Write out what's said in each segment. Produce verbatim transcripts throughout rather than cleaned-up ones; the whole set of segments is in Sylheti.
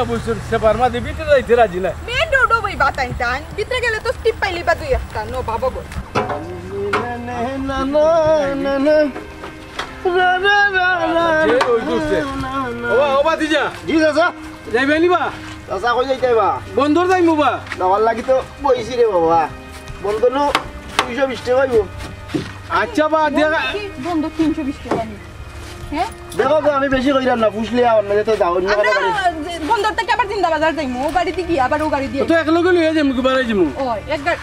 বুঝছো, সে বার্মা দেবী তো যাইতে রাজি না। মেন রোডও বই বাতাইন টান, ভিতরে গেলে তো স্টিপ পাইলি বা দুই একটা, নো বাবা গো। না, না, না, না। রা, রা, রা, রা, যে ওই করছে। রা, রা, রা। ওবা, ওবা, দিজা। জি, চাচা। যাইবে নি বা? চাচা, কই যাইতে বা? বন্দর যাইমু বা। যাওয়ার লাগি তো বইছি রে বাবা। বন্দর নু দুইশো বিশ টাকা অইবো। আচ্ছা বা, দেখা। বন্দর তিনশো বিশ টাকা নি। হ্যাঁ? দেখো গো, আমি বেশি কইরাম না, ফুসলে আর না যেতে দাও, অন্য আমরা কথা বলি। বন্দর থেকে আবার জিন্দাবাজার যাইমু, ও গাড়ি দিয়ে গিয়া আবার ও গাড়ি দিয়ে। তো এক লগে লইয়া যাইমু, কি বাড়াই যাইমু? ও, এক গাড়ি।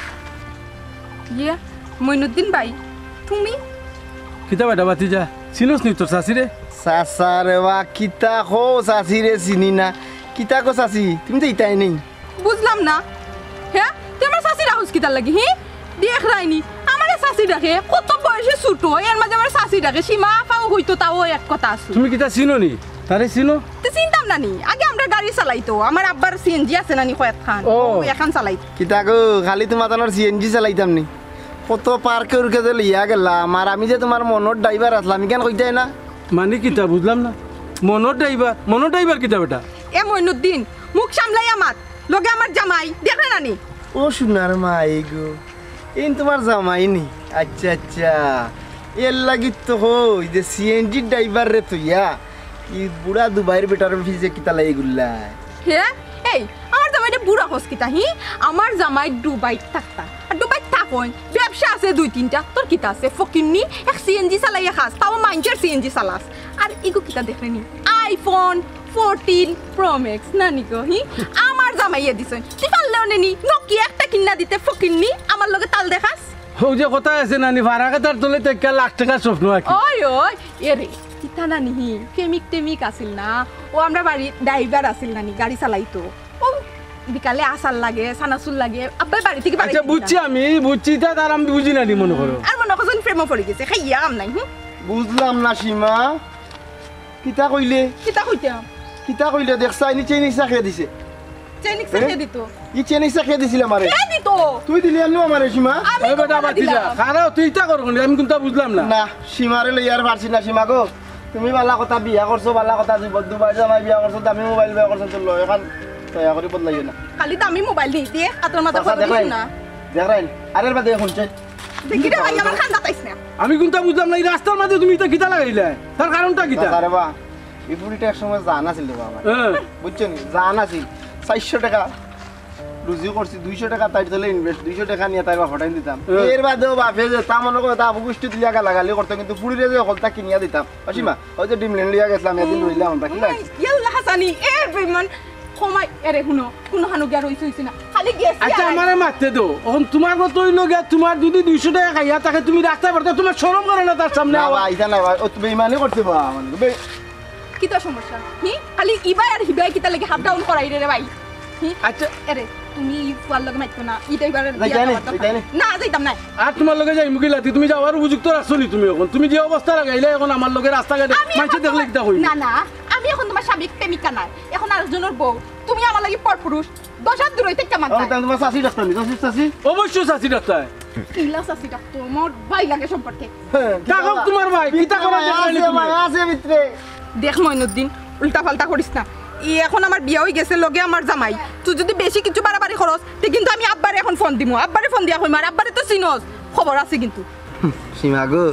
ইয়ে, মইনুদ্দিন ভাই, তুমি? কিতা বেটা ভাতিজা, চিনস নি তোর চাচিরে? চাচা রে বা, কিতা কও চাচিরে চিনি না? কিতা কও চাচি, তুমি তো ইতাই নেই। বুঝলাম না। হ্যাঁ? তুই আমার চাচির আহুস কিতার লাগি, হি? দেখ রাইনি, আমারে চাচি ডাকে, কত বয়সে ছোট, এর মাঝে আমার চাচি ডাকে, সীমা আফাও হইতো, তাও এক কথা আছে। তুমি কিতা চিনো নি? তারে চিনো? তে চিনতাম না নি, আগে আমরা গাড়ি চালাইতো, আমার আব্বার সিএনজি আছে না নি কয়েকখান, ও। ও এখন চালাইতো। কিতা গো, খালি তোমার তানোর সিএনজি চালাইতাম নি? কত পার্কে উরকে যে লইয়া গেলাম, আর আমি যে তোমার মনর ড্রাইভার আছলাম, ইখান কইতায় না? মানে কিতা বুঝলাম না? মনর ড্রাইভার? মনর ড্রাইভার কিতা বেটা? এ মইনুদ্দিন, মুখ সামলাইয়া মাত, লগে আমার জামাই, দেখরে না নি? ও সোনার মাই গো, ইন তোমার জামাই নি? আচ্ছা, আচ্ছা, এর লাগি তো কই যে সিএনজি ড্রাইভার রে থইয়া ই বুড়া দুবাইর বেটার পিছে কিতা লাগি ঘুরলায়? হে? এই, আমার জামাইরে বুড়া কস কিতা, হি? আমার জামাই দুবাইত থাকতা। আর দুবাইত থাকইন, ব্যবসা আছে দুই তিনটা। তোর কিতা আছে? ফকিন্নি, এক সিএনজি চালাইয়া খাস, তাও মাইনষের সিএনজি চালাস। আর ইগু কিতা দেখরে নি? iPhone fourteen Pro Max না নি গো, হি? আমার জামাইয়ে দিছইন। তুই পারলেও নে নি, Nokia একটা কিন্না দিতে ফকিন্নি, আমার লগে তাল দেখাস? ও যে কথা আছে না নি, ফারা কাটার তলে তো একটা লাখ টাকার স্বপ্ন আর কি। ওই, ওই, এরে, কিতা না নি হি, প্রেমিক টেমিক আছিল না? ও আমরা বাড়ি ড্রাইভার আছিল না নি, গাড়ি চালাইতো। ও বিকালে আচার লাগে, চানাচুর লাগে, আব্বাই বাড়ি থেকে বাড়ি আচ্ছা, বুঝছি আমি, বুঝছি, ইতা তার আমি বুঝি না নি মনে করো। আর মনে করছেন প্রেমও পড়ে গেছে, খাইয়া কাম নাই, হুম? বুঝলাম না সীমা, কিতা কইলে? কিতা কইতাম? কিতা কইলে? দেখছা, ইনি চেইন ইচ্ছা খেয়ে দিছে। চেইন ইচ্ছা এ? খেয়ে দিত। ই চেইন ইচ্ছা খেয়ে দিছিল আমারে। খেয়ে দিত। তুই দিলি এমনি আমারে সীমা। আমি ওই তো বেটা বাধা বাতি যা। দিলাম। খারাপ, তুই ইতা কর কোন? আমি কোনটা বুঝলাম না। না, সীমারে লই আর পারছি না, সীমা গো। তুমি বালা কথা বিয়া করছো, বালা কথা জীবন দুবাই জামাই বিয়া করছো, দামি মোবাইল বিয়া করছো, তো লয় এখন দয়া করে বদলাইও না। খালি দামি মোবাইল নেই, দে, আতর মাথা চাচা, ফটো দেখ দিস রাইন, না। দেখ রাইন। আরে বাদে এখন চাই। দেখি রে ভাই, আমার খান্দা তাইস না। আমি কোনটা বুঝলাম না, এই রাস্তার মাঝে তুমি ইটা কিতা লাগাইলে? তার কারণটা কিতা? চাচা রে বা, এই ফুলটা এক সময় জান আছিল রে বাবা। হ্যাঁ। বুঝছো নি? জান আছিল। চারশো টাকা রুজি করছি, দুইশো টাকা তাইর তলে ইনভেস্ট, দুইশো টাকা নিয়া তাইর বাপ হটাই দিতাম। হ্যাঁ। এর বাদেও বাপে যে তা মনে করে তা অবগুষ্টি তুলিয়া গালাগালি করতো, কিন্তু ফুড়িরে যে হকলতা কিনিয়া দিতাম। অসীমা, ওই যে ডিমলেন লইয়া গেছিলাম, এদিন রইলাম আমরা, কি লাগছে? ইয়াল্লা হাসানি, এ বেমান, কমাই, এরে হুনো, কোনো হানো গিয়া রইছে হইছে না, খালি গেছি আচ্ছা, আর আমারে মারতে দো। এখন তোমার মতো হইলো গিয়া, তোমার যদি দুইশো টাকা খাইয়া থাকে, তুমি রাস্তায় পড়তে, তোমার শরম করে না তার সামনে না আওয়া? বা, ইটা না বা, ও তো বেইমানি করছে বা, মানে, বে- কিতা সমস্যা? হি? খালি ইবাই আর হিবাই কিতা লাগি হাফ ডাউন করাই রে, রে ভাই? হি? আচ্ছা। এরে, তুমি ই ফুয়ার লগে মাইতো না, ইটা এবার যাই, বিয়া যাই নে, করতে যাই, যাই পারে। নে। না, যাইতাম না। আর তোমার লগে যাই মুগিলাতি, তুমি যাওয়ার উপযুক্ত রাখছো নি তুমি এখন? তুমি যে অবস্থা লাগাইলে এখন আমার লগে রাস্তাঘাটে আমি মাইনষে এখন দেখলে তোমার, কিতা কইবে? না, না, আমি এখন তোমার সাবেক প্রেমিকা নাই, এখন আরেকজনের বউ। তুমি আমার লাগি পরপুরুষ, দশ হাত দূরই থেকে ও, মানতায়। তাহলে তোমার চাচি ডাকতাম নি, চাচি, চাচি? অবশ্যই চাচি ডাকতায়। কিলা চাচি ডাকতো, আমার ভাই লাগে সম্পর্কে। হ্যাঁ, কি ডাকো বাবা? তোমার ভাই, কিতা করা মায়া দরকার আছে, তুমি? মায়া আছে ভিতরে। দেখ মইনুদ্দিন, উল্টা পাল্টা করিস না। ই এখন আমার বিয়া হই গেছে, লগে আমার জামাই। তুই যদি বেশি কিছু বাড়াবাড়ি করস, তে কিন্তু আমি আব্বারে এখন ফোন দিমু। আব্বারে ফোন দিয়া কইমু, আর আব্বারে তো চিনস, খবর আছে কিন্তু। সীমা গো,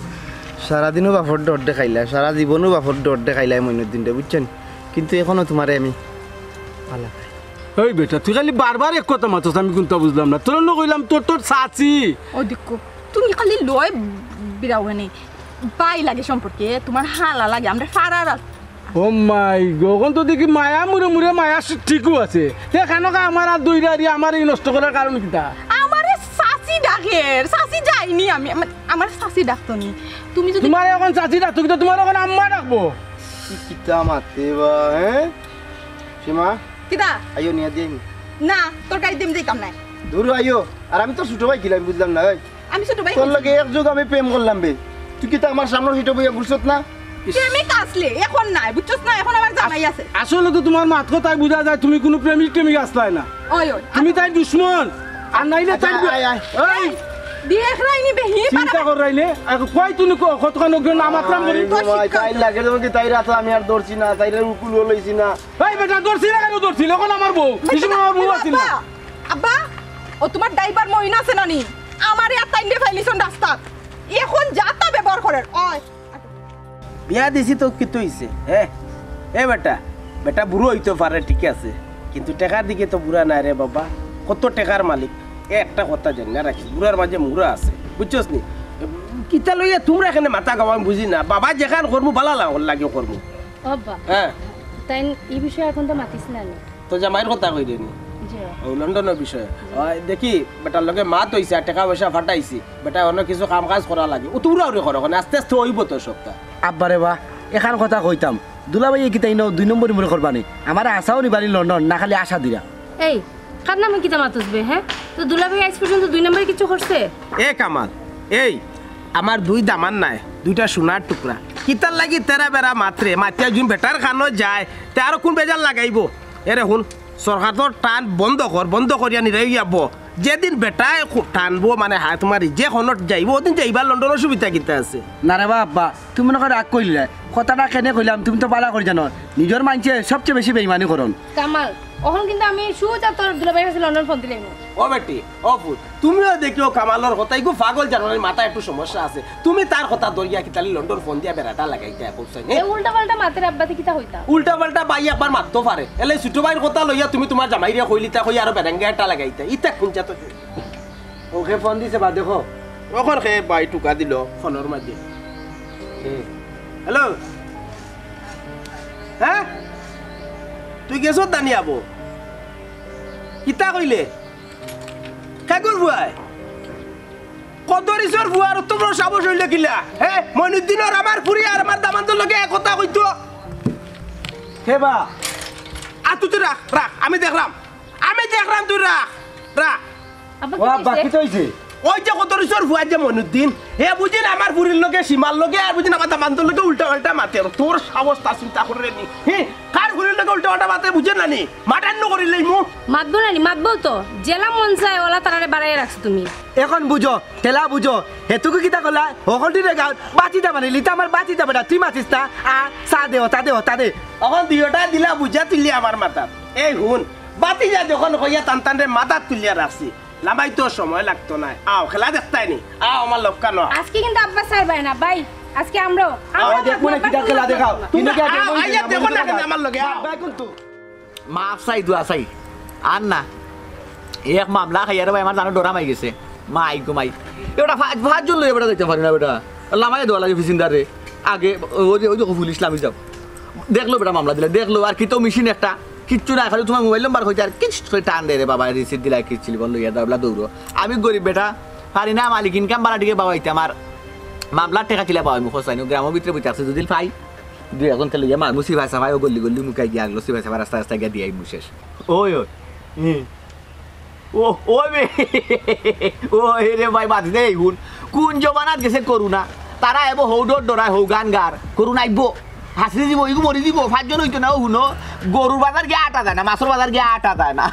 সারাদিনও বাপর ডর দেখাইলা, সারা জীবনও বাপর ডর দেখাইলা মইনুদ্দিনরে, বুঝছেন? কিন্তু এখনো তোমারে আমি ভালা পাই। ওই বেটা, তুই খালি বারবার এক কথা মাতস, আমি কোনটা বুঝলাম না। তোর অন্য কইলাম তোর, তোর চাচি। ও দেখো, তুমি খালি লয় বিরাও নে। ভাই লাগে সম্পর্কে, তোমার হালা লাগে, আমরা ফারার আ- ও মাই গো, এখন তো দেখি মায়া মুরে মুরে মায়া সে ঠিকও আছে। তে কেন কা আমার আর দুই রারি আমার এই নষ্ট করার কারণ কিতা? আমারে চাচি ডাকের, চাচি যাইনি আমি, আমার, আমার চাচি ডাকতো নি। তুমি যদি তোমার এখন চাচি ডাকতো কিতা, তোমার এখন আম্মা ডাকবো। কি কিতা মাতে বা, হ্যাঁ? সীমা? কিতা? আইও নিয়া দিয়ে নি। না, তোর গাড়ি দিয়ে আমি যাইতাম না। দূর আইও। আর আমি তো ছোট ভাই কিলা, আমি বুঝলাম না, ওই। আমি ছোট ভাই তোর কিলা? লগে এক যুগ আমি প্রেম করলাম বে। তুই কিতা আমার সামনে হিটো বইয়া ঘুরছত না? প্রেমিক আসলে, এখন নাই, বুঝছস না? এখন আমার জামাই আছে। আসলে তো তোমার মাত কথায় বুঝা যায় তুমি কোনো প্রেমিক টেমিক আসলায় না। ওই, ওই। তুমি তাই দুশমন। আর নাইলে তাই আচ্ছা, আয়, আয়। এই, দেখরায়নি বে, হি চিন্তা পারা- কররায়নি। আর কই তুমি ক-, কতক্ষণ অজ্ঞ না মাতলাম করি? আরে, তো মাই, শিক্ষা তাই লাগে, তুমি কি তাই রাতে আমি আর ধরছি না, তাই উকুল লইছি না। এই বেটা, ধরছি না কেন ধরছি? অখন আমার বউ। এই সময় আমার বউ আছিল না। আব্বা, আব্বা, ও তোমার ড্রাইভার মহিন আছে না নি? আমারে আর তাইন রে ফাইলিছন রাস্তাত। এখন যা তা ব্যবহার করের। ওই। বিয়া দিছি তো কিতা অইছে, হ্যাঁ? এ বেটা, বেটা বুড়া অইতো পারে, ঠিক আছে, কিন্তু টেকার দিকে তো বুড়া নায় রে বাবা। কত টেকার মালিক, এ একটা কথা জানি না রাখিস, বুড়ার মাঝে মুড়া আছে, বুঝছস নি? কিতা লইয়া তুমরা এখানে মাথা খাও আমি বুঝি না। বাবা যেখান করমু, বালা লা-, লাগে করমু। ও আব্বা, হ্যাঁ। তাইন ই বিষয়ে এখন তো মাতিস না নি। তো জামাইর কথা কই দেনি। জি। ও লন্ডনর বিষয়ে। ওই দেখি, বেটার লগে মাত অইছে আর টেকা পয়সা ফাটাইছি। বেটা অন্য কিছু কাম কাজ করা লাগে। ও তো উড়াউড়ি করো, ওখানে আস্তে আস্তে অইবো তো সবটা। আব্বা রে বা, এখান কথা কইতাম। দুলাভাই কিতা ইনো দুই নম্বরি মনে করবা নি? আমারে আশাও নিবা নি লন্ডন, না খালি আশা দিরা? এই, কার নামে কিতা মাতস বে, হ্যাঁ? তো দুলাভাই আইজ পর্যন্ত দুই নম্বরি কিছু করছে? এ কামাল, এই, আমার দুই দামান নাই, দুইটা সোনার টুকরা। কিতার লাগি তেরা বেড়া মাতরে, মাতিয়া জুন বেটার কানো যায়, তে আরো কোন বেজার লাগাইবো? এরে হুন, সরকারর টান বন্ধ কর, বন্ধ করিয়া নিরাই যাবো। যেদিন বেটায় খু-, টানবো, মানে, হা, তোমার যে হনট যাইবো, ওদিন যাইবার লন্ডনর সুবিধা কিতা আছে? না রে বা আব্বা, তুমি মনে কয় রাগ করিলায়। কথাটা কেনে কইলাম, তুমি তো বালা করি জানো, নিজর মানষে সবচেয়ে বেশি বেইমানি করইন। কামাল, অখন কিন্তু আমি সুজা তোর দুলাভাইর কাছে লন্ডন ফোন দিলাইমু। ও বেটি, ও পুত, তুমিও দেখিও কামালর কথা, ইগু পাগল জানো না, মাথা একটু সমস্যা আছে। তুমি তার কথা ধরিয়া কিতালি লন্ডন ফোন দিয়া বেড়াটা লাগাইতে কইছাই, এ হ্যাঁ? উল্টা পাল্টা মাতের আব্বাতে কিতা কইতা? উল্টা পাল্টা ভাই একবার মাততো পারে। এলে ছোট ভাইর কথা লইয়া তুমি তোমার জামাইরে কইলিতা কই আরো বেরেঙ্গা একটা লাগাইতে। ইতা কোন জাত? ওকে ফোন দিছে বা দেখো। ওখর খে ভাই টুকা দিল ফোনর মাঝে। কে? হ্যালো? হ্যাঁ? তুই গেছত দানি আবো? কিতা কইলে? কাকুর বুয়াই? কদরিছর বুয়ার তো বড় সাহস অইল কিলা? হে? মইনুদ্দিনর আমার ফুরি আর আমার দামান্দর লগে এক কথা কইতো। হে বা? আ, তুই তো রাখ, রাখ, আমি দেখরাম। আমি দেখরাম, তুই রাখ, রাখ। আব্বা, ও কি আব্বা, হইছে? কিতা অইছে? ওই যে কদরিছর ফুয়া যে মইনুদ্দিন, হে বুঝিন আমার ফুরির লগে, সীমার লগে, আর বুঝিন আমার দামান্দর লগে উল্টা পাল্টা মাতে। আর তোর সাহস তা চিন্তা করে নি। হে, কার ফুরির লগে উল্টা পাল্টা মাতে বুঝে না নি? মাটান্ন করিলেই মু। মাতবো না নি, মাতবো তো। জেলা মন চায়, ওলা তারারে বাড়াইয়া রাখছো তুমি। এখন বুঝো, তেলা বুঝো। হেতুকে কিতা করলা? হকলটি রে গাঁও, বাতি দা মানে, লিতা আমার বাতি দা বেটা, তুই মাতিস না। আ, চা দে, ও, তা দে, ও, তা দে। এখন দুইটা দিলা বুঝা তুললি আমার মাথাত। এই হুন, বাতি যা যখন কইয়া টান টান রে মাথাত তুলিয়া রাখছি। লামাই তো সময় লাগতো না। আও, খেলা দেখতাই নি। আও, আমার লক্কা ন। আজকে কিন্তু আব্বা ছাড়বায় না, ভাই। আজকে আমরাও, আও, আমরা দেখবো না, আব্বা কিতা খেলা ছাড়বায় দেখাও। না। তুমি না, আও, আইয়া দেখো না কেন আমার লগে, আও। ভাই, কোন তুই? মাফ চাই, দোয়া চাই। আর না। এক মামলা খাইয়া রে ভাই, আমার জানো ডরাম আই গেছে। মাই গো মাই। এ বেটা, পাঁচ, পাঁচজন লইয়া বেটা যাইতাম পারি না বেটা। লামাই দেওয়া লাগে ফিসিন্দারে। আগে ওই যে, ওই দেখো পুলিশ লামি যাও। দেখলো বেটা মামলা দিলা, দেখলো আর কি তো মেশিন একটা, কিচ্ছু না, খালি তোমার মোবাইল নাম্বার কইতে আর কিস করে টান দে রে বাবা, রিসিট দিলা, কিস ছিল বল, লইয়া দাও, দৌড়ো। আমি গরিব বেটা, পারি না, মালিক ইনকাম বাড়া টিকে বাবা, ইতে আমার মামলার টেকা কিলা পাওয়া, আমি খোঁজ পাইনি, গ্রামের ভিতরে বইতে আছে, যদি পাই, দুই এখন তেলে গিয়া মারমু, সিপাই সাপাই ও গল্লি গল্লি মুখাই গিয়া আগলো, সিপাই সাপাই রাস্তা রাস্তা গিয়া দিয়ে আইমু শেষ। ওই, ওই, হুম। ও, ওই বে, ওই রে ভাই, বাদ দে, হুন। কোন জমানাত গেছে করোনা? তারা এবো হৌডর ডরায়, হৌ গান গার। করোনা আইবো, হাসরি দিব, ইগু মরি দিব, পাঁচজন হইতো না, ও হুনো। গরুর বাজার গিয়া আটা যায় না, মাছর বাজার গিয়া আটা যায় না।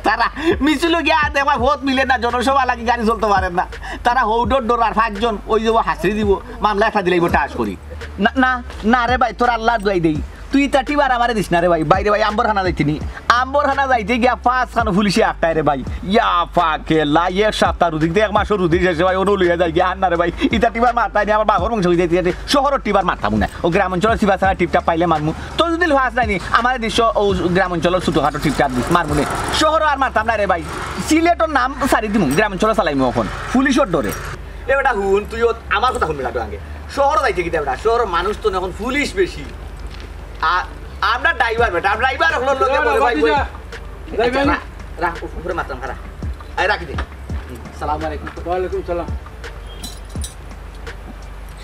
তারা মিছিল গিয়া আতে, আমার ভোট মিলে না, জনসভা লাগি গাড়ি চলতে পারে না। তারা হৌডর ডরার পাঁচজন, ওই যাবো হাসরি দিব, মামলা একটা দিলাইবো টাস করি। না, না, না রে ভাই, তোর আল্লাহর দোয়াই দেই। তুই ইতা টিবার আমারে দিস না রে ভাই। বাইরে ভাই, আম্বর খানা যাইতে নি। আম্বর খানা যাইতে গিয়া পাঁচ খানো পুলিশে আটকায় রে ভাই। ইয়া ফাকে লা, এক সপ্তাহ রুদি, এক মাসও রুদি শেষে ভাই, অনু লইয়া যায় গিয়া আর না রে ভাই। ইতা টিবার মারতাই নি, আমার বাঘর মাংস হইতে যাইতে শহরের টিবার মারতাম না। ও গ্রাম অঞ্চলের সিবা সারা টিপটাপ পাইলে মারমু। তোর যদি ফাঁস নাই নি, আমারে দিস ও গ্রাম অঞ্চলের ছোটখাটো টিপটাপ দিস, মারমু নে। শহরও আর মারতাম না রে ভাই। সিলেটর নাম সারি দিমু, গ্রাম অঞ্চলে চালাইমু এখন। পুলিশের ডরে। এ বেটা হুন, তুই ও আমার কথা হুনবি না তো আগে। শহর যাইতে কিতা বেটা? শহর মানুষ তো এখন পুলিশ বেশি। আ-, আমরা ড্রাইভার বেটা, ড্রাইভার হলো লগে ড্রাইভার বলে ভাই, ভাতিজা। ওই, ড্রাইভার আচ্ছা, না? রা-, রাখ, উপ-, উপরে মাতলাম, খারা। এই রাখি দে। হুম, সালাম আলাইকুম। ওয়ালাইকুম সালাম।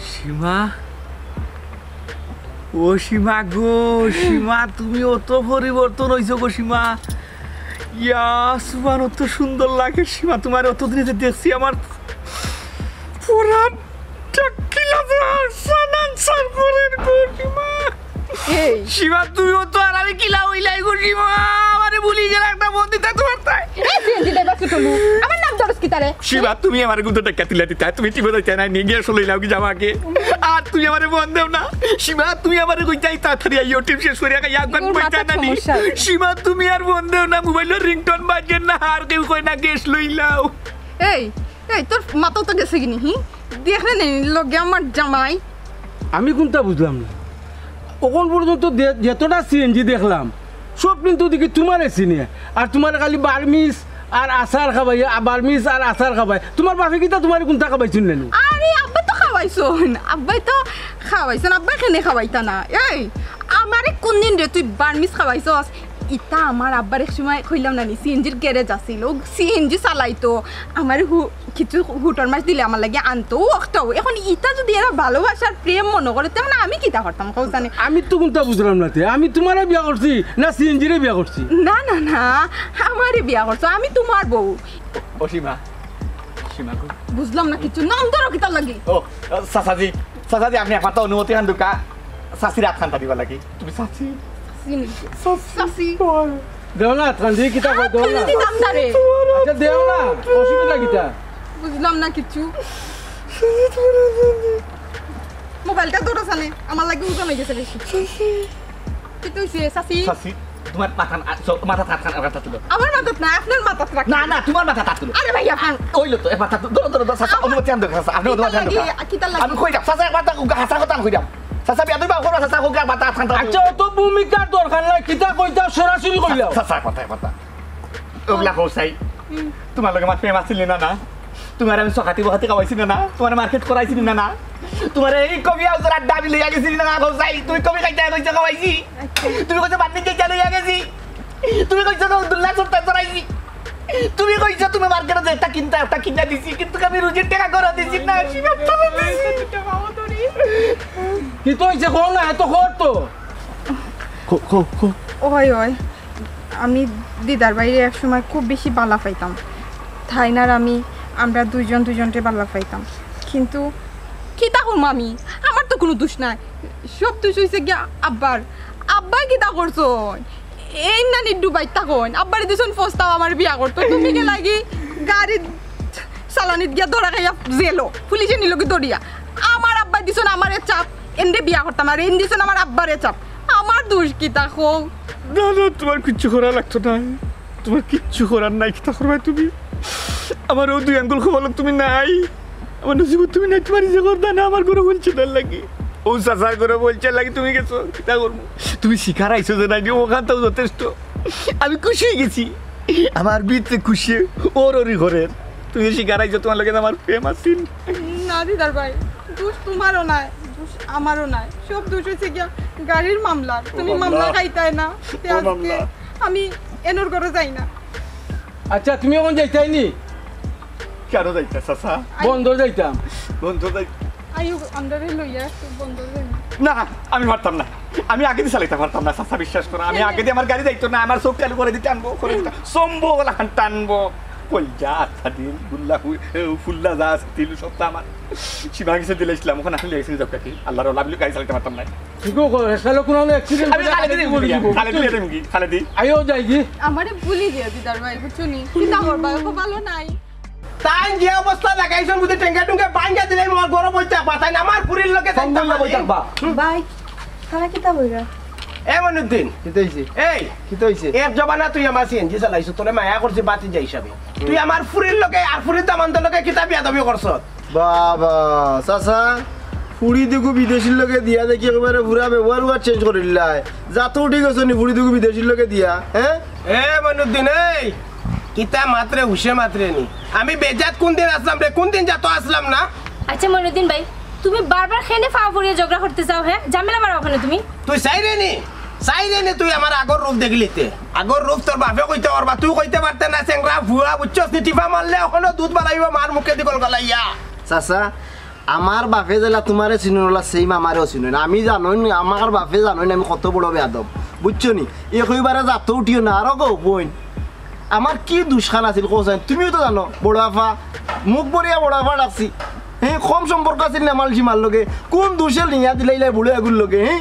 সীমা, ও সীমা গো, সীমা, তুমি অত পরিবর্তন হইছো গো সীমা। ইয়া, সুবহান, অত সুন্দর লাগে সীমা, তোমার অতদিনে যে দেখছি, আমার পুরা টাকিলা যে আসান আনসান করের গো সীমা। সীমা, তুমিও তো আর আমি কিলা অইলাই গো সীমা, আমারে ভুলি গেলা, একটা ফোন দিতায় তুমার তাই। এই সিএনজি ড্রাইভার ছোট লোক, আমার নাম ধরস কিতারে? সীমা, তুমি আমারে কিন্তু টেক্কা তুলিয়া দিতায়, তুমি টিপো যাইতায় না নি, গ্যাস লইলাও কি যাওয়া আগে। আর তুমি আমারে ফোন দেও না। সীমা, তুমি আমারে কইতায় তাড়াতাড়ি আইও, টিপ শেষ করিয়া খাইয়া একবার তোর মাথার কইতায় না নি। সমস্যা আছে। সীমা, তুমি আর ফোন দেও না, মোবাইলর রিংটোন বাজে না, আর কেউ কয় না গ্যাস লইলাও। এই, এই, তোর মাথা তো গেছে কিনি, হি? দেখরে নি লগে আমার জামাই। আমি কুনটা বুঝলাম না। অখন পর্যন্ত দে-, যতটা সিএনজি দেখলাম, সব কিন্তু দেখি তুমারে চিনে। আর তুমারে খালি বার্মিজ আর আচার খাবাই, আ, বার্মিজ আর আচার খাবাই। তুমার বাপে কিতা তুমারে কুনটা খাবাইছইন না নি? আরে, আব্বায় তো খাবাইছইন, আব্বায় তো খাবাইছইন, আব্বায় কেনে খাবাইতা না? এই, আমারে কুনদিন রে তুই বার্মিজ খাবাইছস? ইতা আমার আব্বার এক সময় কইলাম না নি, সিএনজির গ্যারেজ আছিল, ও সিএনজি চালাইতো, আমারে হু-, কিছু হুটর মাছ দিলে আমার লাগি আনতো, ও অখটাও। এখন ইতা যদি এরা ভালোবাসার প্রেম মনো করে, তেমন আমি কিতা করতাম, কও জানে? আমি তো কুনটা বুঝলাম না তে। আমি তুমারে বিয়া করছি না সিএনজিরে বিয়া করছি? না, না, না, আমারে বিয়া করছো, আমি তুমার বউ। ও সীমা, সীমা গো। বুঝলাম না কিছু, নাম ধরো কিতার লাগি? ও, চাচাজি, চাচাজি, আপনে একমাত্র অনুমতি খান দুকা, চাচির আত খান দিবা লাগি। তুমি চাচি? চাচি। দেও না, আত খান দি কিতা কয়, দেও না। আত খান দিতাম না রে। আচ্ছা, দেও না, অসুবিধা কিতা? বুঝলাম না কিছু। মোবাইলটা ধরো সালে, আমার লাগি ওজন অই গেছে বেশি। কিতা অইছে, চাচি? চাচি, তুমার মাথা না, চ-, মাথাত আত খান, আত খান তুলো। আমার মাথাত না, আপনার মাথাত রাখ। না, না, তুমার মাথাত আত তুলো। আরে ভাই, আপনার ওই লো তো, এ মাথা তো, ধরো, ধরো, ধরো, চাচা, অনুমতি আন, চাচা, আপনে অনুমতি আন। কিতা লাগি? আমি কইরাম, চাচা, এক মাথা, হাছা কথা কইরাম। চাচা, বিয়া দিবা, করবা, চাচা, কইরাম, মাথা আত খান। আচ্ছা, অত ভূমিকার দরকার নাই, কিতা কইতায় সরাসরি কইলাও। চাচা, এক মাথা, এক মাথা। ওগুলা কও চাই। তুমার লগে আমার প্রেম আছিল না, না? তুমারে আমি চকাতি বকাতি খাওয়াইছি না, না? তুমারে মার্কেট করাইছি না, না? তুমারে এই কফি হাউসর আড্ডা আমি লইয়া গেছি না, না? কও চাই, তুমি কফি খাইতায় কইছো খাওয়াইছি। তুমি কইছো বান্নি যাইতায় লইয়া গেছি। তুমি কইছো না দুল্লা সপ্তাহ চড়াইছি। তুমি কইছো তুমি মার্কেটে যে একটা কিনতায়, একটা কিনা দিছি, কিন্তু আমি রুজির টেকা ঘরো দিছি না, সীমার তলে দিছি। কিতা অইছে কও না, এত কও তো। কও, কও, কও। ওই, ওই। আমি দিদার ভাইরে এক সময় খুব বেশি বালা পাইতাম। তাইন আর আমি, আমরা দুইজন দুইজনরে বালা পাইতাম। কিন্তু কিতা করমু আমি? আমার তো কুনু দুষ নাই। সব দুষ অইছে গিয়া আব্বার। আব্বায় কিতা করছইন? এই নানি ডুবাইত থাকইন। আব্বারে দিছইন প্রস্তাব আমার বিয়া করতো। তুমি গেলায় গি গাড়ির চালানিত গিয়া ধরা খাইয়া জেলো। পুলিশে নিলো গি ধরিয়া। আমার আব্বায় দিছইন আমারে চাপ। এনরে বিয়া করতাম আর এন দিছইন আমার আব্বারে চাপ। আমার দুষ কিতা কও? না, না, তুমার কিচ্ছু করা লাগতো না। তুমার কিচ্ছু করার নাই, কিতা করবায় তুমি? আমার অউ দুই আঙ্গুল কপালো তুমি নাই, আমার নসিবো তুমি নাই। তুমার ইজে করতা না আমার ঘরো বলছে তার লাগি, অউ চাচার ঘরো বলছে লাগি তুমি গেছো, কিতা করমু? তুমি স্বীকার আইছো যে নাই, অখানটাউ যথেষ্ট। আমি খুশি অই গেছি, আমার ভিতরে খুশি ওর ওরি করের। তুমি স্বীকার আইছো, তুমার লগে আমার প্রেম আছিল। না দিদার ভাই, দুষ তুমারও নাই, দুষ আমারও নাই, সব দুষ অইছে গিয়া গাড়ির মামলার। তুমি মামলা খাইতায় না, তে আজকে আমি এনর ঘরো যাই না। আচ্ছা, তুমি অখন যাইতায় নি? কেনে যাইতা, চাচা? বন্দর যাইতাম। বন্দর যাই- আইও, আমরারে লইয়া একটু বন্দর যাই না। না, আমি পারতাম না। আমি আগেদি চালাইতাম পারতাম না, চাচা, বিশ্বাস করো। আমি আগেদি আমার গাড়ি যাইতো না, আমার চউখ কালো করি দিতে আনবো, করি দিতে। সম্ভব অলাখান টানবো। কইজা, আত্তা দিল, গুল্লা, হু-, এ, ফুল্লা যা আছে, তিল সবতা আমার। সীমার গেছে দিলাইছলাম, অখন আসলে গেছে যাও কাকি। আল্লার ওয়ালা, আমি গাড়ি চালাইতাম পারতাম না। ঠিক আছে, হেসালো কুনু accident আমি খালেদি যাইমু গি, খালেদি যাইমু গি, খালেদি। আইও যাই গি। আমারে ভুলি দিও দিদার ভাই, বুঝছো নি? কিতা করবা, খুব ভালো নাই। তাইন যে অবস্থা দেখাইছইন, বুঝি টেঙ্গা টুঙ্গা ভাঙ্গা দিলে আমার ঘরো বই থাকবা, তাইন আমার ফুরির লগে যাইতাম না। ভাই, তারা কিতা কইরা? এ মইনুদ্দিন। কিতা অইছে? এই। কিতা অইছে? এক জমানা তুই আমার সিএনজি চালাইছস, তোরে মায়া করছি ভাতিজা হিসাবে। তুই আমার ফুরির লগে আর ফুরির দামান্দর লগে কিতা বেয়াদবি করছস? বাবা, চাচা, ফুড়ি দুগু বিদেশির লগে দিয়া দেখি একেবারে পুরা ব্যবহার উহার change করিলাইলায়। জাতও ঠিক আছে নি ফুড়ি দুগু বিদেশির লগে দিয়া, হ্যাঁ? এ মইনুদ্দিন, এই, কিতা মাতরে হুশে মাতরে নি? আমি বেজাত কুনদিন আছলাম রে, কুনদিন জাতো আছলাম না? আচ্ছা মইনুদ্দিন ভাই, তুমি বারবার কেনে ফাও পড়িয়া ঝগড়া করতে চাও, হ্যাঁ? ঝামেলা বাড়াও কেনে তুমি? তুই চাইরে নি, চাইরে নি তুই আমার আগর রূপ দেখলিতে। আগর রূপ তোর বাপে কইতে পারবা, তুই কইতে পারতে না, চেংরা ফুয়া, বুঝছস নি? টিপা মারলে অখনো দুধ বাড়াইবো মার মুখেদি গলগলাইয়া। চাচা, আমার বাপে যেলা তুমারে চিনইন, অলা same আমারেও চিনইন। আমি জানইন, আমার বাপে জানইন আমি কত বড় বেয়াদব, বুঝছো নি? এ কইবারে জাতো উঠিও না, আরো কও বইন। আমার কি দুষখান আছিল কও চাইন? তুমিও তো জানো, বড় আফা, মুখ ভরিয়া বড় আফা ডাকছি। হ্যাঁ, কম সম্পর্ক আছিল নেমাল সীমার লগে। কুন দুষে নিয়া দিলাইলায় বুড়ো এগুর লগে, হ্যাঁ?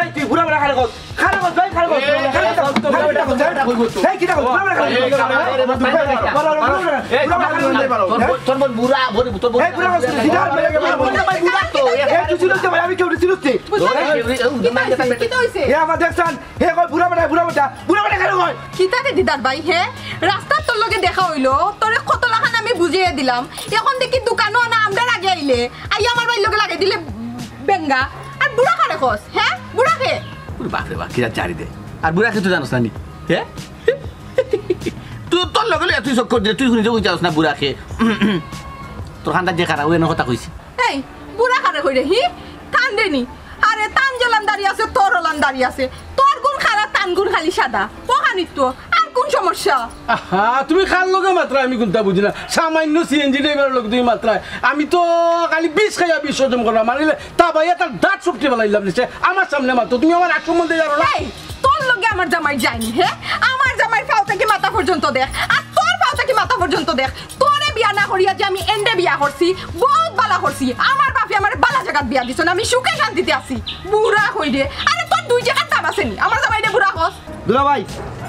এই, তুই বুড়া বেটা কারে কস? কারে কস ভাই, কারে কস? এই, কারে কস? এই, কারে কস? এই, কিতা কস? বুড়া বেটা কারে কস? এই, কারে কস? এই, বুড়া বেটা কারে কস? এই, বুড়া বেটা কারে কস? তোর বোন বুড়া, তোর বোন এই, বুড়া কস, দিদার ভাই, বুড়া বেটা। এই, তুই চিনস তো ভাই, আমি কেউ চিনস নি? বুঝলাম না। এই, এই, এই, কিতা হইছে? কিতা হইছে? এ আমার দেখছান, হে কয় বুড়া বেটা, বুড়া বেটা, বুড়া বেটা কারে কয়? কিতা রে দিদার ভাই, হে? রাস্তাত তোর লগে দেখা অইলো, তোরে কত লাখান আমি বুঝাইয়া দিলাম। এখন দেখি দোকানো আনা আমরার আগে আইলে, আইয়া আমার ভাইর লগে লাগাই দিলে বেঙ্গা। আর বুড়া কারে কস, হে? বুড়া কে? ওরে বাপ রে বাপ, কিতা জারি দে। আর বুড়া কে তুই জানোস না নি? হে? তুই তোর লগে লইয়া তুই চক্কর দে, তুই হুনি যাস না বুড়া কে। তোর কান্দাত যে খারাপ, অউ এন কথা কইছি। এই, বুড়া কারে কইরে, হি? কান্দে নি? আরে, তান যেলান দাড়ি আছে, তোর ওলান দাড়ি আছে। তোর গুণ কালা, তান গুণ খালি সাদা। ও খানিক তো, আর কোন সমস্যা? আহা, তুমি কার লগে মাতরায় আমি কুন্তা বুঝি না। সামাইন্য সিএনজি ড্রাইভারর লগে তুমি মাতরায়। আমি তো খালি বিষ খাইয়া বিষ হজম করলাম। মারিলে তা ভাইয়া তার দাঁত সবটি ফালাইলাম নিচে। আমার সামনে মাতো, তুমি আমার আগ সম্বন্ধে জানো না? এই, তোর লগে আমার জামাই যায়নি, হে? আমার জামাইর পাও থাকি মাথা পর্যন্ত দেখ, আর তোর পাও থাকি মাথা পর্যন্ত দেখ। তোরে বিয়া না করিয়া যে আমি এন্ডে বিয়া করছি, বউত বালা করছি। আমার বাপে আমারে বালা জাগাত বিয়া দিছইন, আমি সুখে শান্তিতে আছি। বুড়া কইরে, আরে তোর দুই জাগার দাম আছে নি? আমার জামাইরে বুড়া কস? দুলাভাই,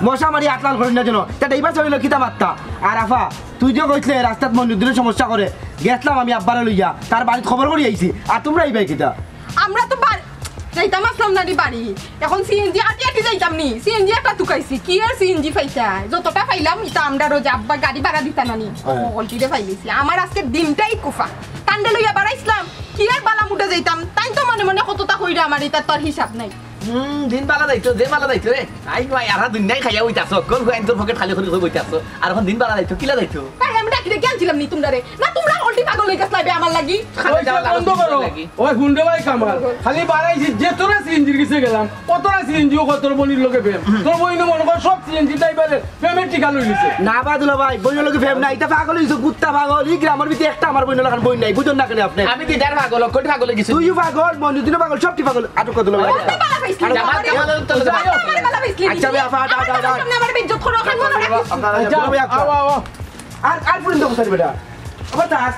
মশা মারি আটলাল করেন না যেন। তা ড্রাইভার চাইলে কিতা মাত্তা? আর আফা, তুই যে কইছলে রাস্তাত মইনুদ্দিনে সমস্যা করে, গেছলাম আমি আব্বারে লইয়া, তার বাড়িত খবর করি আইছি। আর তুমরা ইবায় কিতা? আমরা তো বার-, যাইতাম আছলাম না নি বাড়ি। এখন সিএনজি আটি আটি যাইতাম নি। সিএনজি একটা তুকাইছি। কি আর সিএনজি পাইতায়? যতটা পাইলাম, ইতা আমরার অউ যে আব্বা গাড়ি ভাড়া দিতা না নি। হ্যাঁ। অউ অল্টিরে পাইলিছি। আমার আজকে দিনটাই কুফা। তানরে লইয়া বাড়াইছলাম। কি আর বালা মুডে যাইতাম। তাইন তো মনে মনে কততা কইরা আমার, ইতার তো আর হিসাব নাই। হুম, দিন বালা যাইতো, যে বালা যাইতো রে। আই ভাই, আরা দুনিয়াই খাইয়া অইতাছ। কোন ফুয়াইন্তর পকেট খালি করি কই বইতাছ। আর এখন দিন বালা যাইতো, কিলা যাইতো? তাই আমি ডাকি ডাকি আনছিলাম নি তুমরারে? না, তুমরা অল্টি পাগল অই গেছলায় বে আমার লাগি। খালি ওই যাওয়া যে লাগা বন্ধ করো। লাগি। ওই হুন্ডে ভাই কামাল। খালি বাড়াইছি, যে তোরা সিএনজির গেছে গেলাম, অতরা সিএনজি ও কত বইনর লগে প্রেম। তোর বইনে মনে কর সব সিএনজি ড্রাইভারের প্রেমের টিকা লই নিছে। না বা দুলাভাই, বইনর লগে প্রেম নাই, ইতা পাগল অইছো, কুত্তা পাগল। ই গ্রামর ভিতরে একটা আমার বইন লাখান বইন নাই, বুঝেন না কেন আপনি? আমি দিদার পাগল, অকলটি পাগল অই গেছি। তুইও পাগল, মইনুদ্দিনও পাগল, সবটি পাগল। আটক কর দুলাভাই। আমার বালা পাইছলি, আটক কর। আমার বালা পাইছলি। আচ্ছা, বে, আফা, আটক, আটক, আটক। আমার সামনে আমার বেইজ্জত করো, খান মনে রাখিস। আচ্ছা, দুলাভাই, আটক। আও, আও, আও। আর, আর ফুরিন তো কোথায় বেটা? আবার থাক।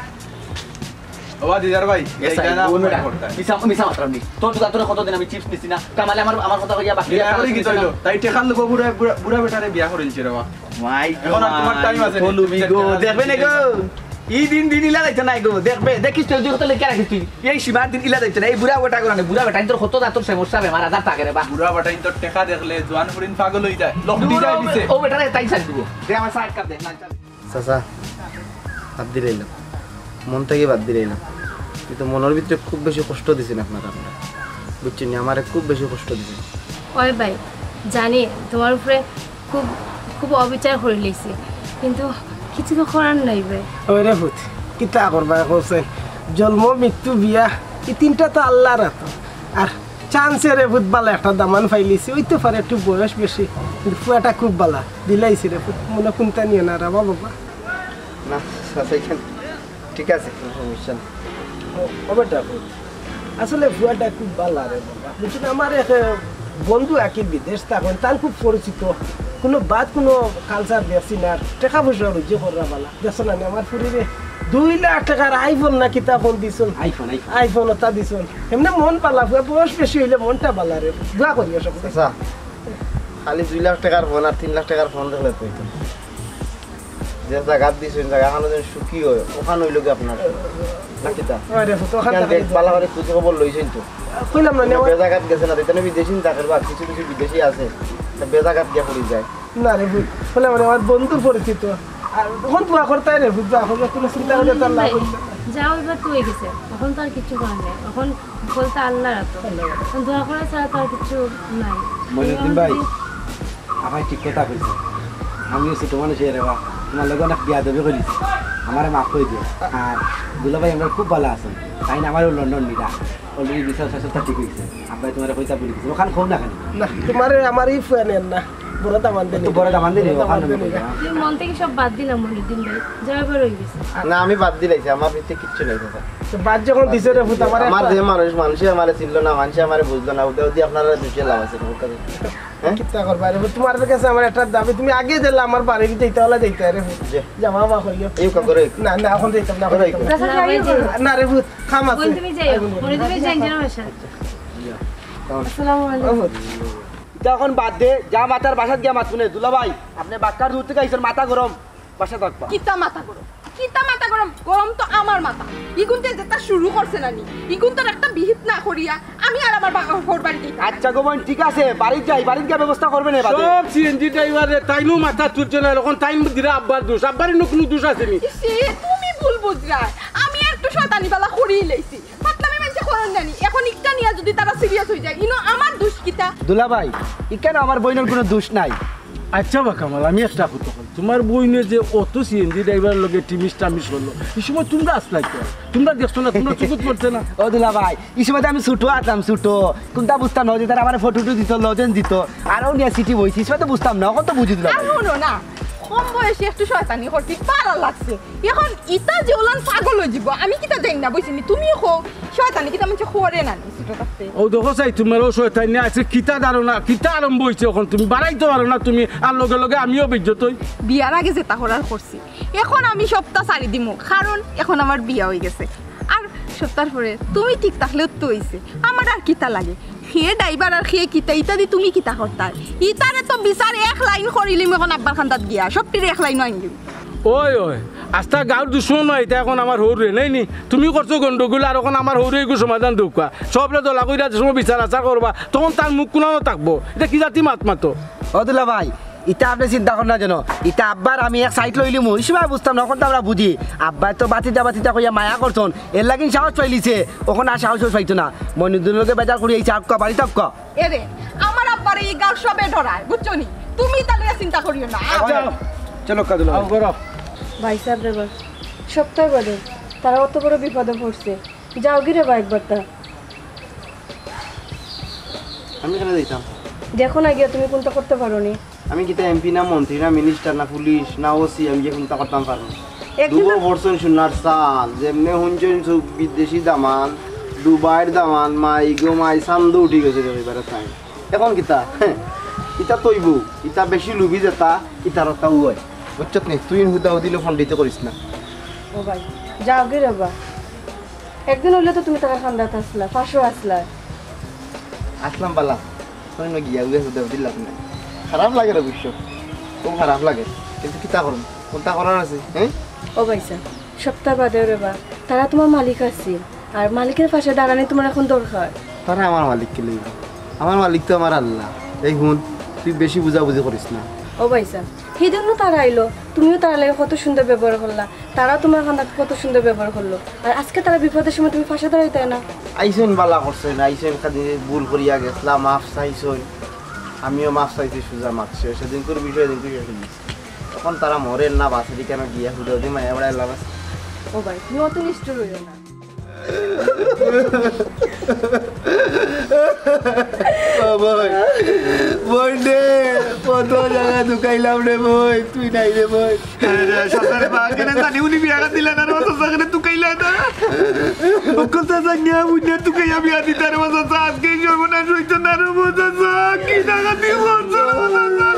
বাবা দিদার ভাই, এ সাইড, এটা না ও মনে বেটা। করতে। মিছা, মিছা মাতরাম নি। তোর দোকান তোরে কতদিন আমি চিপস নিছি না? কামালে আমার, আমার কথা কইয়া বাকি বিয়া একটা করে কি আছে না? চললো? তাই টেকার লোক বুড়া, বুড়া, বুড়া বেটারে বিয়া করে দিছে রে বাবা। মাই গো, এখন আর তোমার মাই, টাইম আছে নি? কলুবি গো, দেখবে না গো? ই দিন দিন ইলা যাইতো নাই গো। দেখবে, দেখিস তুই, তুই কত লেখা রাখিস তুই। এই সীমার দিন ইলা যাইতো না। এই বুড়া বেটা করে না, বুড়া বেটা, তোর কত জাতর সমস্যা বেমার আজার থাকে রে বা। বুড়া বেটা, তোর টেকা দেখলে জোয়ান ফুরিন পাগল অই যায়। লক দি যায় দিছে। ও বেটারে তাই চাই দিব। দে আমার সাইড কাপ দে, লাল চা। চাচা, বাদ দিলাইলাম, মন থাকি বাদ দিলাইলাম, কিন্তু মনর ভিতরে খুব বেশি কষ্ট দিছইন আপনারা, আপনারা বুঝছইন নি? আমারে খুব বেশি কষ্ট দিছইন। ওই ভাই, জানি তোমার উপরে খুব, খুব অবিচার করিলাইছি, কিন্তু কিছু তো করার নাই ভাই। ওই রে পুত, কিতা করবায় কওছাইন? জন্ম, মৃত্যু, বিয়া, ই তিনটা তো আল্লার আতো। আর চান্সে রে পুত বালা একটা দামান পাইলিছি, অইতো পারে একটু বয়স বেশি, কিন্তু ফুয়াটা খুব বালা, দিলাইছি রে পুত, মনো কুন্তা নিও না রে বাবা। না, চাচা, ইখান ঠিক আছে, কোনো সমস্যা নাই। ও, ও বেটা পুত, আসলে ফুয়াটা খুব বালা রে বাবা, বুঝছইন? আমার এক, এ, বন্ধু আকি বিদেশ থাকইন, তান খুব পরিচিত, কোনো বাদ কোনো কালচার দেখছি না, টেকা পয়সা রুজি কররা বালা। দেখছো না নি, আমার ফুরিরে দুই লাখ টেকার আইফোন না কিতা ফোন দিছইন। IPhone, iPhone. আইফোন ওটা দিছইন। এমনে মন বালা, ফুয়া বয়স বেশি অইলে মনটা বালা রে। দোয়া করিও সকলে। চাচা, খালি দুই লাখ টেকার ফোন আর তিন লাখ টেকার ফোন দেখলে তো অইতো। যে জাগাত দিছইন, জাগাখানো যেন সুখী অয়, অখান অইলো গি আপনার। না কিতা? ওই রে, তো অখান ইখান দেখ, বালা করি খুঁজ খবর লইছইন তো। কইলাম না, নেওয়া- বেজাগাত গেছে না, এখানে বিদেশি না থাকের বা কিছু কিছু বিদেশি আছে, তা বেজাগাত গিয়া পড়ি যায়। না রে পুত, বলে মানে আমার বন্ধুর পরিচিত। আর তখন দোয়া করতায় রে পুত, দোয়া করলে কোনো চিন্তা করে তার লাভ অইতো না। যা অইবার তো অই গেছে, এখন তো আর কিচ্ছু করার নাই, এখন বলতে আল্লার আতো। আল্লার আতো। এখন দোয়া করা ছাড়া তো আর কিচ্ছু নাই। মইনুদ্দিন ভাই, আপনে ঠিক কথা কইছইন। আমিও ছোট মানুষ রে বা, তোমার লগে অনেক বেয়াদবি করিছি, আমারে মাফ করি দিও। আর দুলাভাই আমরার খুব বালা আছইন, তাইন আমারেও লন্ডন নিরা। Already ভিসা সাসা ঠিক অইছে। আব্বায় তোমারে কইতা ভুলি গেছি। অখান কও না কেনে? না, তোমারে আমার ই ফুয়া নেন না। বড় দামান দেন। তো বড় দামান দেন, বড় দামান দেন। তুমি মন থাকি সব বাদ দিলাও মইনুদ্দিন ভাই। যা অইবার অই গেছে। না, আমি বাদ দিলাইছি, আমার ভিতরে কিচ্ছু নাই, চাচা। তো বাদ যখন দিছো রে পুত, আমার আমার একটা যে মানুষ, মানষে আমারে চিনলো না, মানষে আমারে বুঝলো না, ওটা যদি আপনারা দুষে লাভ আছে, বুঝতে পারছেন? হ্যাঁ? কিতা করবায় রে পুত, তোমার কাছে আমার একটা দাবি, তুমি আগে দিলা আমার বাড়ির ভিতরে, ইতা অলা যাইতায় রে পুত। জি। যা বাবা কইও। এই কা করে। না, না, এখন যাইতাম না, এখন করে। যাইতাম না। চাচা, যাইও না। না রে পুত, কাম আছে। বন্ধু, তুমি যাইও। আইবো। বন্ধু, তুমি যাইও, যাও বাসায়। আসসালামু আলাইকুম। ইতা অখন বাদ দে, যা মাতার বাসাত গিয়া মাতমুনে। দুলাভাই, আপনে বাক্কার দূর থাকি আইছইন, মাথা গরম, বাসাত থাকবা। কিতা মাথা গরম? কিতা মাথা গরম? গরম তো আমার মাথা। ইগুনতে যেতা শুরু করছে না নি, ইগুনতর একটা বিহিত না করিয়া আমি আর আমার বা-, হউর বাড়িত যাইতাম না। আচ্ছা গো বইন, ঠিক আছে, বাড়িত যাই, বাড়িত গিয়া ব্যবস্থা করবে নে বাদে। সব সিএনজি ড্রাইভাররে তাইনও মাথা তুলছে না, অখন তাইন দিরা আব্বার দোষ, আব্বার ইনো কুনু দোষ আছে নি? ইসে, তুমি ভুল বুঝরায়, আমি একটু শয়তানি বালা করিলাইছি। ফাতলামি মানষে করইন না নি। অখন ইটা নিয়া যুদি তারা সিরিয়াস অইযায়, ইনো আমার দোষ কিতা? দুলাভাই, ইখানো আমার বইনর কুনু দোষ নাই। আচ্ছা বা কামাল, আমি একটা কথা কই, তুমার বইনে যে অত সিএনজি ড্রাইভারর লগে টিমিস টামিস করলো, ই সময় তুমরা আছলায় কই? তুমরা দেখছো না, তুমরার চকুত পড়ছে না? ও দুলাভাই, ই সময় তো আমি ছুটো আছলাম, ছুটো। কুনতা বুঝতাম না যে তারা আমারে ফটো টটো দিত, লজেন্স দিত, আরও নিয়া সিটি বইছি, ই সময় তো বুঝতাম না, অখন তো বুঝি দিলাম। আর হুনো না, কম বয়সে একটু শয়তানি করছি, ভালা লাগছে। অখন ইতা যে অলান পাগল অইযিবো, আমি কিতা জানি না, বুঝছো নি? তুমিও কও, শয়তানি কিতা মানষে করে না নি, ছুটো থাকতে। ও দেখো চাই, তুমারও শয়তানি আছে, কিতা ধারণা, কিতা আরম্ভ অইছে অখন? তুমি বাড়াইতে পারো না তুমি, আর লগে লগে আমিও বেইজ্জত অই। বিয়ার আগে যেতা করার করছি, অখন আমি সবতা ছাড়ি দিমু, কারণ অখন আমার বিয়া অইগেছে। আর সবতার পরে তুমি ঠিক থাকলেও তো অইছে, আমার আর কিতা লাগে? হে ড্রাইভার আর হে কিতা, ইতা দি তুমি কিতা করতায়? ইতারে তো বিচার এক লাইন করিলিমু অখন আব্বার কান্দাত গিয়া, সবটিরে এক লাইনো আনিলিমু। ওই, ওই, আস্তা গাঁওর দুশমন নায়, ইতা অখন আমার হউরে, নায় নি? তুমি করছো গন্ডগোল, আর অখন আমার হউরে ইগু সমাধান দেউক্কা। সবরে দলা কইরা যে সময় বিচার আচার করবা, তখন তার মুখ কুনানো থাকবো। ইতা কি জাতি মাত মাতো? ও দুলাভাই, ইতা আপনে চিন্তা করইন না যেন। ইতা আব্বার আমি এক সাইড লইলিমু, ই সময় বুঝতাম না, অখন তো আমরা বুঝি। আব্বায় তো বাতিজা বাতিজা কইয়া মায়া করছইন, এরলাগি সাহস পাইলিছে, অখন আর সাহস পাইতো না। মইনুদ্দিনর লগে বেজার করি আইছে, আউক্কা, বাড়িত আউক্কা। এরে, আমার আব্বারে ই গাঁওর সবে ডরায়, বুঝছো নি? তুমি ইতা লইয়া চিন্তা করিও না। আও। আচ্ছা, চলো কাদুলা। আও, করো। ভাইসাব রেবা, সবতা বাদে, তারা অত বড় বিপদো পড়ছে, যাওগি রেবা একবারতা। আমি কেনে যাইতাম? দেখো না গিয়া তুমি কুনতা করতা পারো নি। আমি কিতা এমপি না, মন্ত্রী না, মিনিস্টার না, পুলিশ না, ওসি, আমি যে কুনতা করতাম পারমু? একদিন তো দুবো বর্ষন সোনার চাল, যেমনে হুনছইন সব বিদেশি দামান, দুবাইর দামান, মাই গো মাই, চান্দো উঠি গেছে রে এবারে চাই। অখন কিতা? ইতা তৈবো, ইতা বেশি লুবি যেতা, ইতার অতা অয়। বুঝছত নি? তুই হুদা হুদিলে পণ্ডিতে করিস না। ও ভাই, যাওগি রেবা। একদিন অইলে তো তুমি তারার কান্দাত আছলা, পাশো আছলা। আছলাম বালা, তুই না গিয়া উগে হুদা হুদি লাভ নাই। খারাপ লাগের অবশ্য, খুব খারাপ লাগের, কিন্তু কিতা করমু? কুনতা করার আছে, হ্যাঁ? ও ভাইসাব, সবতা বাদেও রেবা, তারা তুমার মালিক আছিল, আর মালিকর পাশে দাঁড়ানি তুমার অখন দরকার। তারা আমার মালিক কিলা অইবো? আমার মালিক তো আমার আল্লা। এই হুন, তুই বেশি বুঝাবুঝি করিস না। ও ভাইসাব, হিদিনও তারা আইলো, তুমিও তারার লগে কত সুন্দর ব্যবহার করলা, তারাও তুমার কান্দাত কত সুন্দর ব্যবহার করলো, আর আজকে তারা বিপদর সময় তুমি পাশে দাঁড়াইতায় না। আইছইন বালা করছইন, আইছইন খালি ভুল করিয়া গেছলা, মাফ চাইছইন, আমিও মাফ চাইছি সুজা মাতছে, সেদিনকুর বিষয় এদিনকু শেষ অইছে। অখন তারা মরের না বাঁচের, কেনে গিয়া হুদা হুদি মায়া বেড়াইলা বাস। ও ভাই, তুমি অত নিষ্ঠুর অইও না। ও ভাই, বইন রে, কত জাগা তুকাইলাম রে বইন, তুই নাই রে বইন। আরে, সরকারে বা কেনে জানি উনি বিয়া দিলা না রে, সরকারে তুকাইলা না। অকল তা জানিয়া বুঝিয়া তুকাইয়া বিয়া দিতা রে, সরকার আজকে এই সর্বনাশ অইতো না রে, সরকার কি জাগা দিয়ে বলছো রে, সরকার?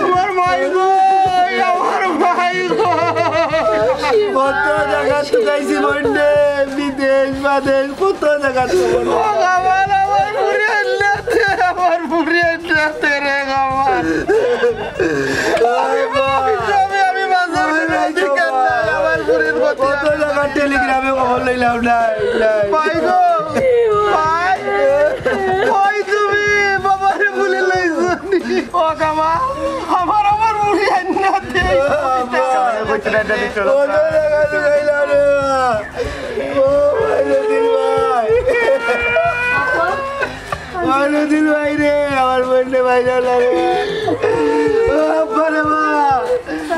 আমার ভাই গো, আমার ভাই গো। কত জাগা তুকাইছি বইন রে, বিদেশ বাদেশ কত জাগা তুকাইছি। ও বাবা, আমার বুড়ি আল্লাতে, আমার বুড়ি আল্লাতে রে বাবা। আমি, আমি, আমি বাজার অধিকার নাই, আমার বুড়ির প্রতি কত জাগা টেলিগ্রামে খবর লইলাম, নাই, নাই। ভাই গো, ভাই, কই তুমি? বাবারে ভুলে লইছো নি? ও কামা, আমার, আমার বুড়ি আন্না দে। কত জাগা তুকাইলাম রে বাবা। ও ভাই, রতিন ভাই। ভাই রতিন ভাই রে, আমার বইন রে ভাই জানা রে। ও আব্বা রে মা,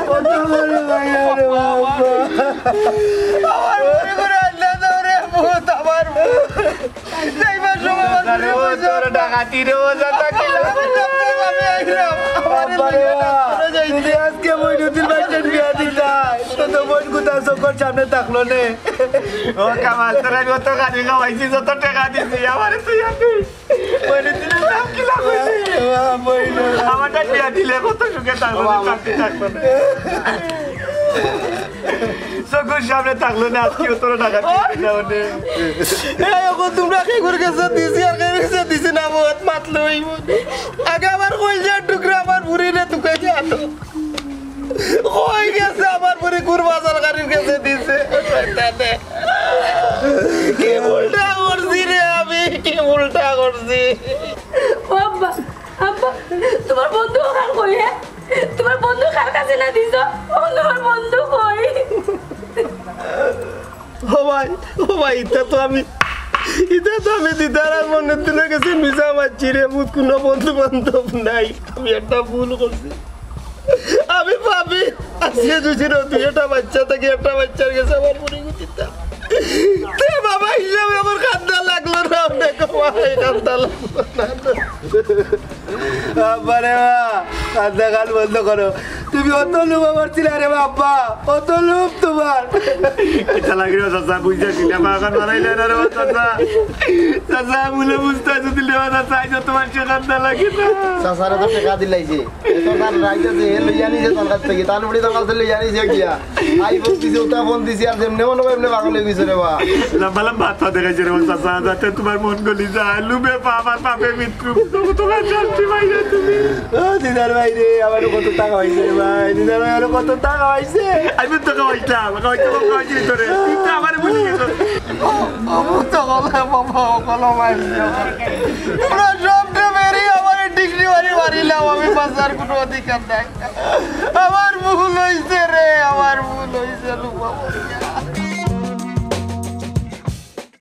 কত বড় ভাই রে বাবা। আমার বইন করে আন্না দাও রে, ভূত আমার ভূত। যাইবার সময় আমার আরে ও তোর ডাকাতি রে, ও জাতা কিলা। আমি আইলাম। আমার আব্বা রে বাবা, যদি আজকে মইনুদ্দিন ভাইটার বিয়া দিতায়, তো তো বইন কুতা চোখর সামনে থাকলো নে। ও কামাল, তোর আমি অত গালি খাওয়াইছি, যত টেকা দিছি, আমারে তুই আর তুই। মইনুদ্দিনের নাম কিলা কইলি? আমারটা বিয়া দিলে কত সুখে থাকলো, শান্তি থাকলো। চকুর সামনে থাকলো না, আজকেও তোরা টাকা দিবি না ওনে। এই, অখন তুমরা কেগুর গেছে দিছি আর কেগুর গেছে দিছি না, বহুত মাতলে অইবো। আগে আমার কইলজার টুকরা আমার ফুরিরে তুকাইয়া আনো। কই গেছে আমার ফুরি, কুর বাজার গাড়ির গেছে দিছে। শয়তানে। কি ভুলটা করছি রে আমি, কি ভুলটা করছি? ও আব্বা, আব্বা, তুমার বন্ধু অখান কই, হে? তুমার বন্ধু কার কাছে না দিছো? ও তুমার বন্ধু কই? ও ভাই, ও ভাই, ইতা তো আমি, ইতা তো আমি দিদার আর মনিরুদ্দিনর গেছে মিছা মাতছি রে, বুঝ, কুনু বন্ধু বান্ধব নাই, আমি একটা ভুল করছি। আমি পাপি, আজকে দুই দিন দুই একটা বাচ্চা থাকি, একটা বাচ্চার গেছে আমার ফুরি দিতাম। তে বাবা হিসাবে আমার কান্দা লাগলো না, দেখো ভাই, কান্দা লাগলো না। আব্বা রে বা, কান্দা কান বন্ধ করো। তুমি অত লোভ আমার ছিল রে বা আব্বা, অত লোভ তুমার। ইতা লাগে রে চাচা, বুঝতে পারছি না, মা এখন বানাইলে না রে বা চাচা। চাচা, ভুলে বুঝতে আছো দিলে বা চাচা, আইজ তুমার সে কান্দা লাগে না। চাচারে তো টেকা দিলাইছে। এ তো তার রাইত আছে, এ লইয়া নিছে তার কাছ থাকি। তার বুড়ি তার কাছে লইয়া নিছে গিয়া। আই ফোন দিছে, উতা ফোন দিছে, আর যেমনে মনে হয় এমনে পাগল অই গেছে রে বা। লম্বা লম্বা হাত পা দেখাইছে রে বা চাচা, যাতে তুমার মন গলি যায়। লুবে পা-, আমার পাপে মৃত্যু। তবু তুমার শান্তি পাই না তুমি। ও দিদার ভাই রে, আমার কত টাকা অইছে রে ভাই। দিদার ভাই, আমার কত টাকা অইছে। আমি তো খাওয়াইতাম, খাওয়াইতাম, খাওয়াইছি তোরে। তুই তো আমারে ভুলি গেছস। ও, ও, তো বলে বাবা, ও বলো ভাই। তোমরা সবটা বেরিয়ে আমার ডিগ্রি বাড়ি বাড়িলাম, আমি বাঁচার কুনু অধিকার নাই। আমার ভুল অইছে রে, আমার ভুল অইছে, লুবা।